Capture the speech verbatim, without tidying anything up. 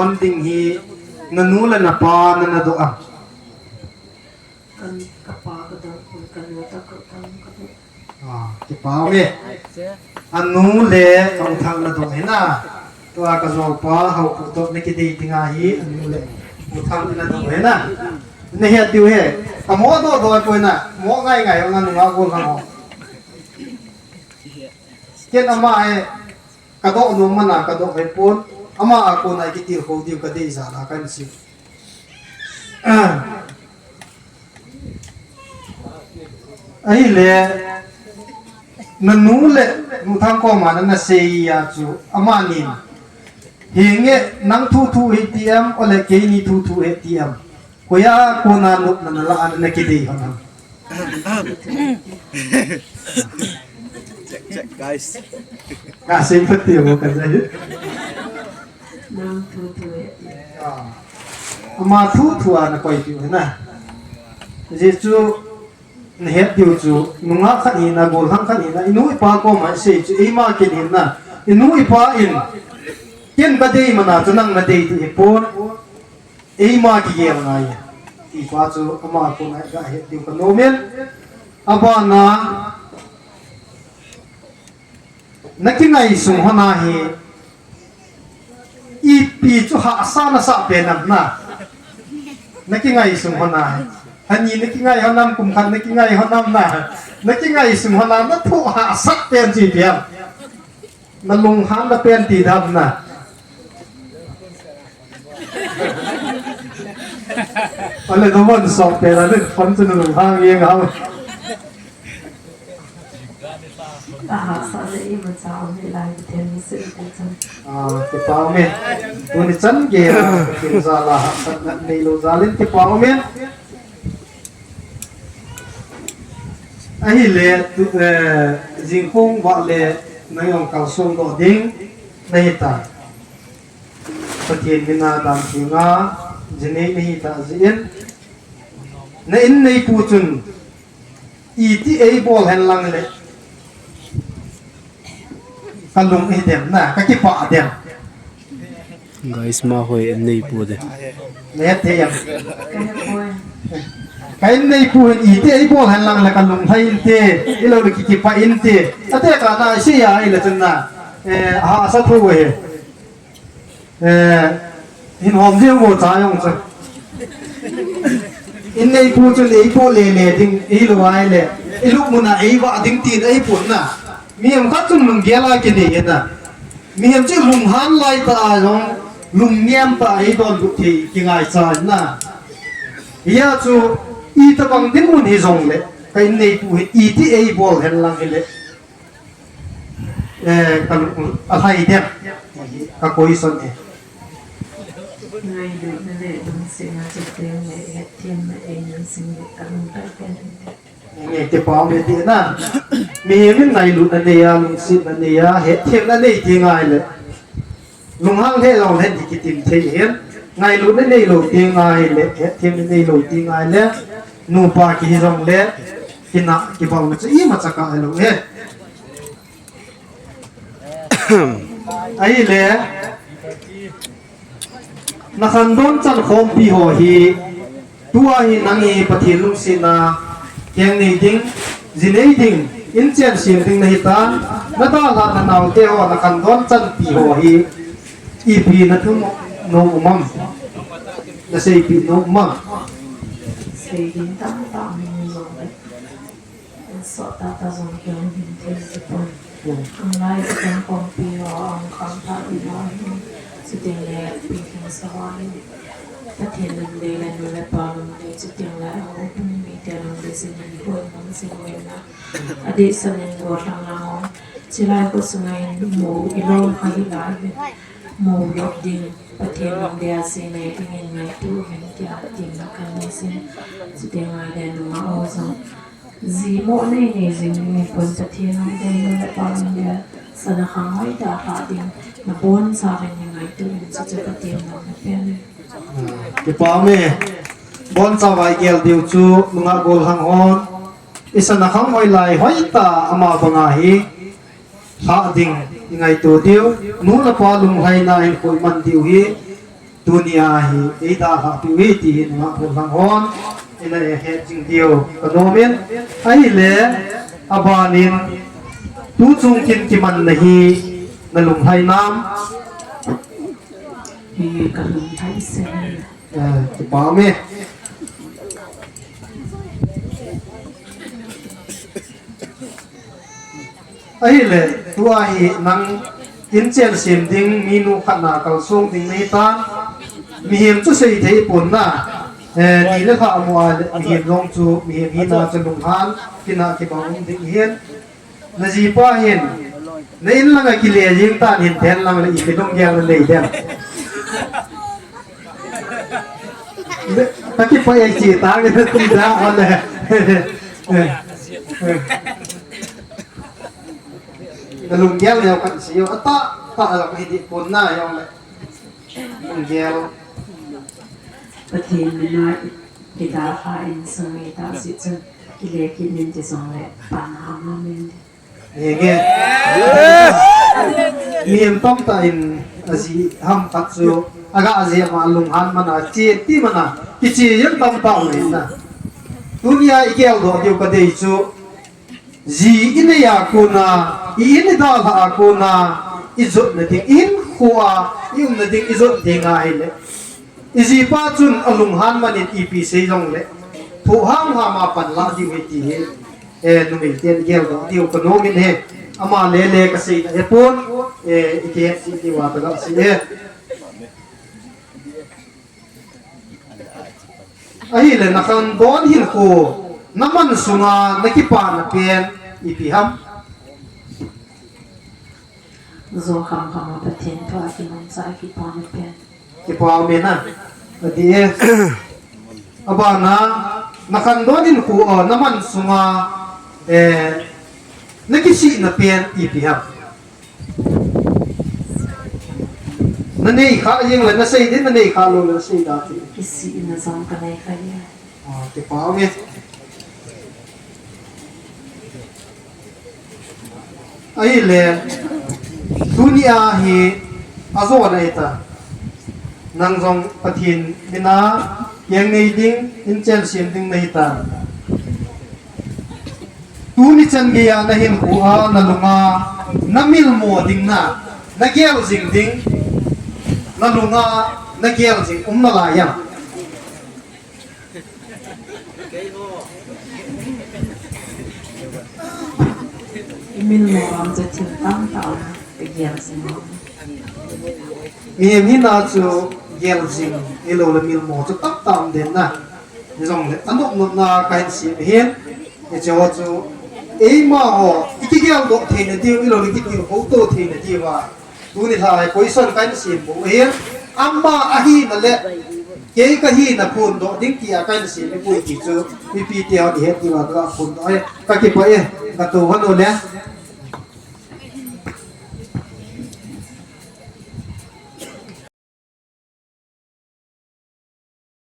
Hon ding hi, nanu le napa nana doh am? Kan, kapa kadoh, kanu toh kapa kadoh. Ah, kipa ume. Anu le ka u Thang nadoh hina. Tua kajolpa Haopu toh nakidei dinga hi, anu le u Thang nadoh hina. Nahet diu ahi. Kamo doh doh poi na. Mo ngai ngai ho nanu nga gol nang ho. Ken ama e. Kadoh nom mana kadoh hipon, ama a kona kitilkhou diu kadei jal a kahin sei. Ahile, nanu le nu Thang koma nana sei a chu, amanin, hinge nang thuthu hi ti em, ole keini thuthu hi ti em. Koiya kona nopna nalah a nakidei hon ham? Check, check, guys. Kasei phat ti mo kasei. Nang thuthu e. Ah. Ama thuthu a nakoi diu hina. Ajeh chu nahet diu chu nungah khat hina, gollhang khat hina, inu ipa koma sei chu eima kin hina. Inu ipa in ken kadei mana chu nang nadei ti hipon. Eima kigel ngai. Tipa chu ama kona kahet diu kanom in. Abana, nakingaisang hon ahi. Ipi chu hahsa nasah pen am na. Nakingaisang hon ahi. Hani nakingai hon am, kum khat nakingai hon am na. Nakingaisang hon a nathu hahsat pen chu ipi am. Nalunghan na pen ti dam na. Ale, nabon song pen, ale, phone chu nalunghang jeng ham. Aha, sa le imacha um hilai, Pathen lungset um tah. Ah, kipa ume. Tuni chan geiya, Pathen jal a hahsatna neilou jal in kipa ume. Ahile, tu, eh, jingkah vale, nang jong kalsong doh ding nahitai. Pathen mina dan theng a, jinei nahitai jeh in. Na in neipu chun, iti eibol hen lang le. Kalung hidem na, kakipah dem. Guys, ma hoi in neipu de. Nahet thei am? Ka in neipu hin iti eibol hen lang le kalung lhai inte, ahilou le kikipah inte. Ate kana sei a ahile chun na, eh, hahsa thu ahi. Eh, hin hom jeng vo cha jong chu. In neipu chun eibol le le ding, eilou ahile, ilupmun a eivah ding tin eipon na. Mihem khat chun lunggel a kinei e na. Mihem chu lunghan lai tah a jong, lungneo tah a eidonbut thei kingaicha na. Hia chu, itobang dinmun hijongle, ka in neipu hi iti eibol hen lang hile. Eh, ka lung, alhai dem. Ka question e. Ngailutna le lungsetna chuteng le hetthem na ei lungset le ka lung kai pen. Nge te pau le ti na. Mihem in ngailutna nei a, lungsetna nei a, hetthemna nei ti ngai le. Lunghang he jong hen hi kitim thei hen. Ngailutna neilou ti ngai le, hetthemna neilou ti ngai le. Nupa kihi jongle, kina, kibauna chu imacha kah lou e. Ahile, na khandon chan khompi ho hi, tua hi nang hi Pathen lungsetna, keng nei ding, ji nei ding, inchen sem ding nahitan, na dalhah na naote ho na khandon chanpi ho hi, ipi na thum nom um am, na seipeh nom um am. Sei ding tamtah um lou. Sot tah tah jong kihong hin thei tapon. Hmm. Ang lai chu kong kongpi ho, ang khangthah ding ho hin. Chuteng le, pi theng sa ho hin. Pathen lungdei le nu le pa lungdei, chuteng le, ang upun mite lungdei, sin hin koi mang sin hoina. Adeh sa nin go thang lang ho. Chilai ko sunga hin mo ilom kha hi lai hin. Mo lop ding, Pathen lungdei a sei nei ding in ngaito hin tia, tin la kan nei sin. Chuteng le, nungah ho jong. Ji mo nei nei jing ding in pon Pathen lungdei nu le pa lungdei a sana khang hoitah a lhah ding, na boncha uvin nei ngaito in, chuche Pathen lungdei pen. Kipa ume, boncha vai gel diu chu, nungah gollhang hon, i sana khang hoi lai hoitah a ama banga hi, lhah ding, i ngaito diu, nu le pa lunglhaina in koiman diu hi, Tunia hi eidalhah piu hi ti hi nungah pon lang hon ina e het jing diu kanom in, ahile abanin tuchung kin kimanna hi nalunglhai nam? Kalunglhai se. Kipa me. Ahile tua hi nang inchen sem ding, minu khatna kalsong ding nahitan, mihem chu seithei pon na. Ni le lha mu a le mihem jong chu mihem hina chu lunghan, kina kibang um ding hin. Najipa hin na in langa kile jing tan hin, then lang le ipi lunggel nanei dem? Kakipah e, chi tang in kum da ole. Nalunggel neo kan si yo, atah tah jong hi dih pon na jong le. Lunggel. Pathen mina kidalha in sung itah si chun kile kit nin ti jong le pan ham ham in. Henge. Mihem tamtah in aji ham khat chu aga aji ama lunghan mana, chi ti mana, kichi jeng tamtah um in na. Tunia igeldoh diu kadei chu, ji inei a kona, i in idalhah a kona, ijotna ding, ihinkhoa iumna ding ijot ding ahile, ijipa chun alunghan manin ipi sei jongle, thoh ham hama panlah diu hi ti hi, numei ten geldoh diu kanom in ahi. Ama lele kaseina hepon, ikihet cheh diuva kaga sei e. Ahile nakhangdon hinkho naman sunga nakipana pen ipi ham? Jo khamkhama Pathen thua kimangcha kipana pen. Kipa um e na. Ati e. Abana, nakhangdon hinkho, naman sunga nakisihna pen ipi ham? Nanei kha jeng le nasei ding, nanei kha lou le nasei da ti. Kisihna jong kanei kha e. Kipa um e. Ahile, tunia hi ajona hita. Nang jong Pathen mina keng nei ding, inchen sem ding nahita. Tuni chan geiya nahinkhoa nalunga namilmo ding na, nagel jing ding, nalunga nagel jing um nalai am? Imilmo vang chu thil tamtah um, kagel jing um. Mihem hina chu gel jing, ahilou le milmo chu tamtah um den na. Hijongle anop nopna kahin sei ahin, hiche ho chu eimaho ikigeldoh theina diu, ahilou le kitilkhou to theina diuva tuni lha hi question kahin seimu ahin, ama ahina le kei kahina phondoh ding tia kahin seipoi ti chu mipite hon ihet diuva kaga phondoh ahi. Kakipah e, natou hon u le.